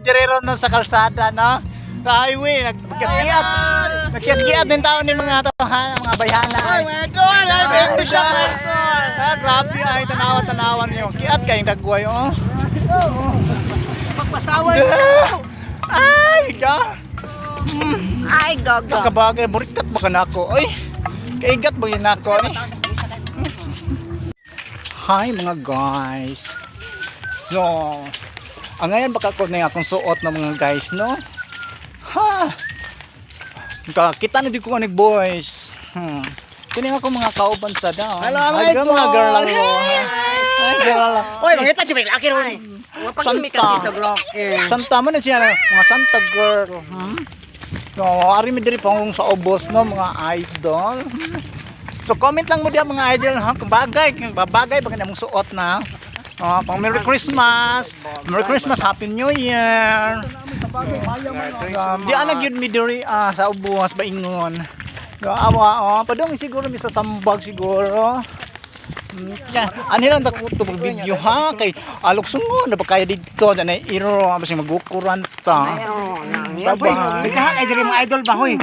Diri ron no, sa kalsada, no? Sa highway, nagkiat-kiat. Nagkiat-kiat din tao ni mga to, ha, mga bayhana. Ay, mga idol, ay, baby siya, mga idol. Ah, grabe ay tanawa-tanawan niyo. Kiat kayong dagway, oh. Magpasaway. Ay, ga. Ay, gaga. Kabagay, burikat ba ka nako? Ay, kaigat ba yun nako? Ay. Hi, mga guys. So, ang ngayon baka ko na yung akong suot ng mga guys, no? Ha! Kita na di ko anig boys. Kini ako mga kauban sa daw. Hello, mga Ay, idol. mga girl lang. Ay, girl lang. Oy, mangita jud laki ron. Wa pa Santa. kami dito gloke. Santa man na siya, mga Santa girl. So, ari mi diri pangulong sa ubos, no, mga idol. So, comment lang mo diya, mga idol, ha, kung babagay ba mong suot na. Oh, pang Merry Christmas. Merry Christmas, Happy New Year. Di ana gyud mi diri sa ubos baingon. Awa oh, padung siguro mi sa sambag siguro. Yeah. Ano lang takuto mag video, ha, kay alok sungo na ba kayo dito na iro basig magukuran ta. Ayo, Bye-bye. Nagkaha kay diri mga idol ba hoy.